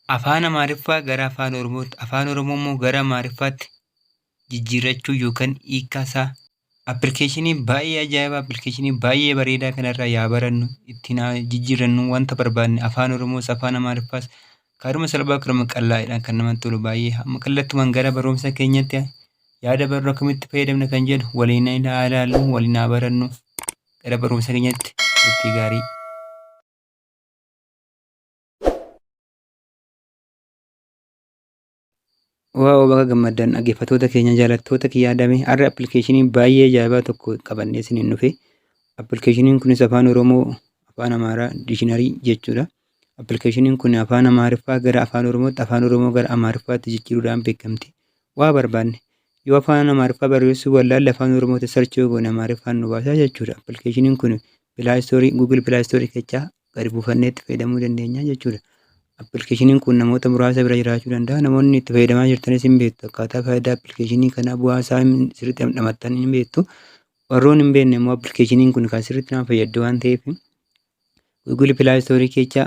Afaan Amaariffaa gara Afaan Oromootti, Afaan Oromoo immoo gara Amaariffaatti jijjiirrachuu yookaan hiikkaa isaa appilikeeshinii baay'ee ajaa'ibaa, appilikeeshinii baay'ee bareedaa kanarraa yaa barannu, ittiin haa jijjiirrannu wanta barbaanne Afaan Oromoos Afaan Amaariffaas karuma salphaa karuma qallaa'eedhaan kan namatti tolu baay'ee. Amma kallattumaan gara barumsa keenyatti yaada barru akkamitti fayyadamna kan jedhu waliin haa ilaallu, waliin haa barannu. Gara barumsa keenyatti turtii gaarii. Wow, baga gammaddan dhaggeeffattoota keenya jaalattoota kiyya yaadame har'a appilikeeshinii baay'ee ajaa'ibaa tokko qabannee isiniin dhufe. Appilikeeshiniin kunis Afaan Oromoo, Afaan Amaaraa dikshinarii jechuudha. Appilikeeshiniin kun Afaan Amaariffaa gara Afaan Oromootti, Afaan Oromoo gara Amaariffaatti jijjiiruudhaan beekamti. Waa barbaanne yoo Afaan Amaariffaa barreessuu wallaalle Afaan Oromootti search yoo goone Amaariffaan nu baasaa jechuudha. Appilikeeshiniin kun Play Store, Google Play Store keessaa gadi buufannee itti fayyadamuu dandeenya jechuudha. Appilikeeshiniin kun namoota muraasa bira jiraachuu danda'a. Namoonni itti fayyadamaa jirtanis hin beektu. Akkaataa faayidaa appilikeeshinii kanaa bu'aa isaa sirriitti dhamdhamattan hin beektu. Warroon hin beekne immoo appilikeeshiniin kun kan sirriitti nama fayyaddu waan ta'eef Google Play Store keessaa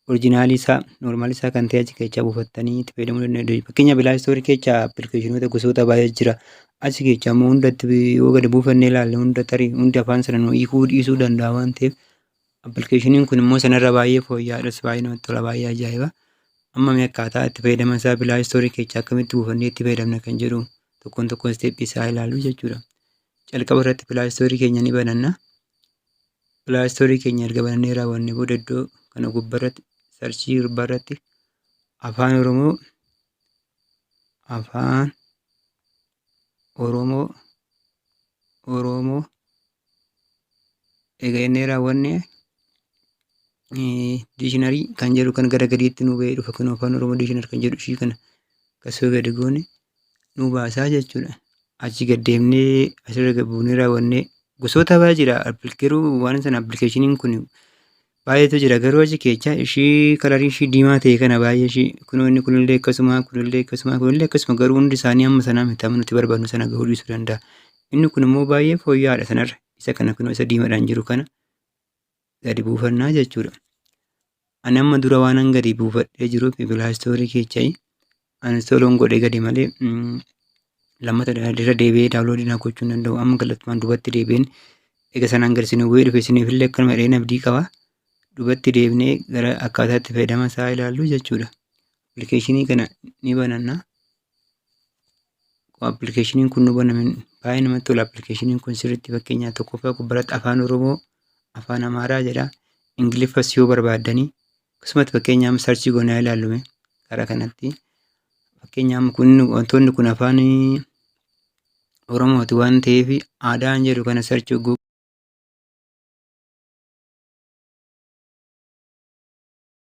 oriijinaalii isaa noormaalii isaa kan ta'e achi keessaa buufattanii itti fayyadamuu dandeessu. Fakkeenya Play Store keessaa appilikeeshinoota gosoota baay'ee jira. Achi keessaa immoo hundatti yoo gadi buufannee ilaalle hunda tarii hundi afaan sana nu hiikuu dhiisuu danda'a waan ta'eef appilikeeshiniin kun immoo sanarra baay'ee fooyya'aadhas, baay'ee namatti tola, baay'ee ajaa'iba. Amma mee akkaataa itti fayyadama isaa Play Store keessaa akkamitti buufannee itti fayyadamna kan jedhu tokkoon tokkoon isteeppii isaa ilaallu jechuudha. Calqaba irratti Play Store keenya ni bananna. Play Store keenya erga banannee raawwanne booda iddoo kana gubbaarratti sarchii gubbaarratti Afaan Oromoo, Afaan Oromoo, Oromoo egaa jennee raawwanne dictionary kan jedhu kan gara gadiitti nu bahee dhufa. Kun Afaan Oromoo dictionary kan jedhu ishii kana akkasuma gadi goone nu baasaa jechuudha. Achi gad deemnee asirra gad buunee raawwannee gosoota baay'ee jira. Garuu waan sana appilikeeshiniin kun baay'eetu jira. Garuu achi keessa ishii kalarii ishii diimaa ta'e kana baay'ee ishii kunoo inni kunillee akkasuma, kunillee akkasuma, kunillee akkasuma, garuu hundi isaanii amma sanaa miti, amma nuti barbaadnu sana gahuu dhiisuu danda'a. Inni kun immoo baay'ee fooyya'aadha sanarra. Isa kana kunoo isa diimaadhaan jiru kana gadi buufannaa jechuudha. Ani amma dura waanan gadi buufadhee jiruuf Play Store keessaa uninstall godhee gadi malee lammata irra deebi'ee download naa gochuu hin danda'u. Amma kallattumaan duubatti deebi'een eega sanaan gadi isin bu'ee dhufe isiniif illee akkanuma jedheen abdii qaba. Duubatti deebinee gara akkaataa itti fayyadama isaa ilaallu jechuudha. Appilikeeshinii kana ni bananna. Appilikeeshiniin kun nu baname baay'ee namatti tola. Appilikeeshiniin kun sirriitti fakkeenyaa tokkoffaa gubbaratti Afaan Oromoo, Afaan Amaaraa jedha. Ingiliffas yoo barbaaddanii akkasumatti fakkeenyaaf search goonee ilaallume karaa kanatti. Fakkeenyaaf kun wantoonni kun Afaan Oromooti waan ta'eef aadaan jedhu kana search gochuu.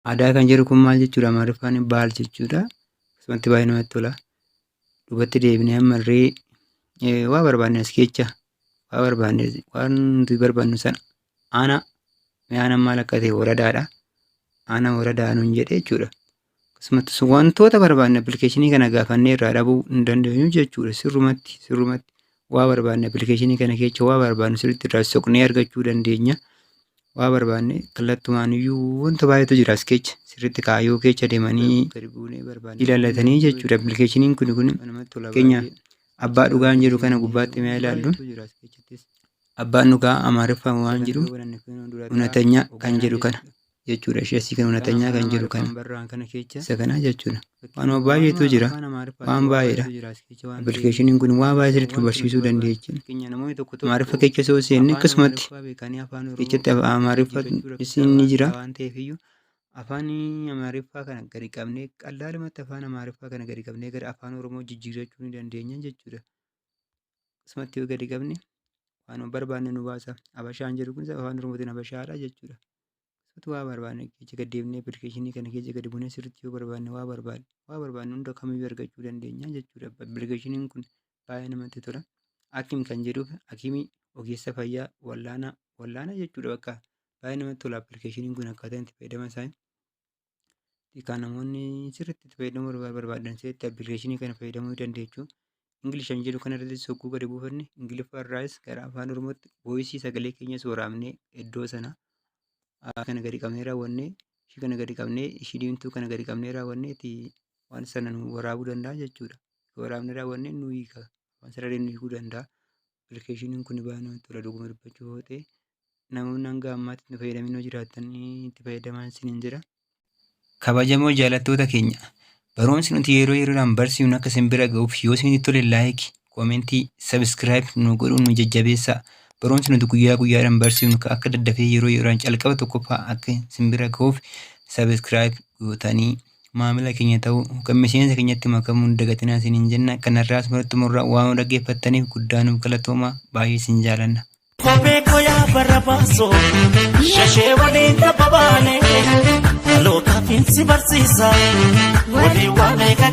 Aadaa kan jedhu kun maal jechuudha? Amaariffaan baal jechuudha. Akkasumatti baay'ee namatti tola. Duubatti deebinee ammallee waa barbaanne as keessa waa barbaanne, waan nuti barbaannu sana aanaa mee aanaan maal akka ta'e woradaadha. Aanaa woradaa nuun jedhe jechuudha. Akkasumatti wantoota barbaanne appilikeeshinii kana gaafannee irraa dhabuu hin dandeenyu jechuudha. Sirrumatti sirrumatti waa barbaanne appilikeeshinii kana keessa waa barbaannu sirriitti irraa soqnee argachuu dandeenya. Waa barbaanne kallattumaan iyyuu wanta baay'eetu jira as keessa sirriitti kaayyoo keessa deemanii ilaallatanii jechuudha. Appilikeeshiniin kun fakkeenya abbaa dhugaan jedhu kana gubbaatti mee ilaallu. Abbaan dhugaa Amaariffaan waan jiru unatanya kan jedhu kana jechuudha. Ishee asii kan unatanya kan jedhu kana isa kana jechuudha. Waanuma baay'eetu jira. Waan baay'eedha. Appilikeeshiniin kun waa baay'ee sirriitti nu barsiisuu dandeechi. Amaariffa keessa osoo seenne akkasumatti keessatti Amaariffa ni jira. Afaan Amaariffaa kana gadi qabnee qallaalumatti Afaan Amaariffaa kana gadi qabnee gara Afaan Oromoo jijjiirrachuu ni dandeenya jechuudha. Akkasumatti yoo gadi qabne waanuma barbaanne nu baasa. Abashaan jedhu kun Afaan Oromootiin Abashaadha jechuudha. Akkasumatti waa barbaanne keessa gad deemnee appilikeeshinii kana keessa gadi buunee sirriitti yoo barbaanne waa barbaanne hunda kamiyyuu argachuu dandeenya jechuudha. Appilikeeshiniin kun baay'ee namatti tola. Hakim kan jedhuuf hakimii, ogeessa fayyaa, wallaanaa, wallaana jechuudha bakka baay'ee namatti tola appilikeeshiniin kun akkaataa itti fayyadama isaa. Kan namoonni sirriitti itti fayyadamuu barbaadan sirriitti appilikeeshinii kana fayyadamuu dandeessu. English kan jedhu kana irratti sogguu gadi buufanne Ingiliffa irraas gara Afaan Oromootti voice sagalee keenyas waraabnee iddoo sana kana gadi qabnee raawwannee Ishii kana gadi qabnee, ishii diimtuu kana gadi qabnee raawwanneeti waan sana nu waraabuu danda'a jechuudha. Waraabnee raawwannee nu hiika. Afaan sararee nu hiikuu danda'a. Appilikeeshiniin kun baay'ee namatti tola dhuguma dubbachuu yoo ta'e. Namoonni hanga ammaatti itti fayyadamin yoo jiraattan itti fayyadamaa isiniin jedha. Kabajamoo jaalattoota keenya, barumsi nuti yeroo yeroodhaan barsiifnu akka isin bira ga'uuf yoo isinitti tole like, comment, subscribe nu godhuun nu jajjabeessaa. Barumsi nuti guyyaa guyyaadhaan barsiifnu akka daddafee yeroo yeroodhaan calqaba tokkoffaa akka isin bira ga'uuf subscribe gootanii maamila keenya ta'uu kan miseensa keenyatti makamuu hin dagatinaa isiniin jenna. Kanarraa asumarratti xumurra. Waan nu dhaggeeffattaniif guddaa nuuf galatoomaa, baay'ee isin jaalanna. Kophee koo yaa bara baasoo shashee waliin tapha baane dhalootaaf si barsiisa walii waa meeqa.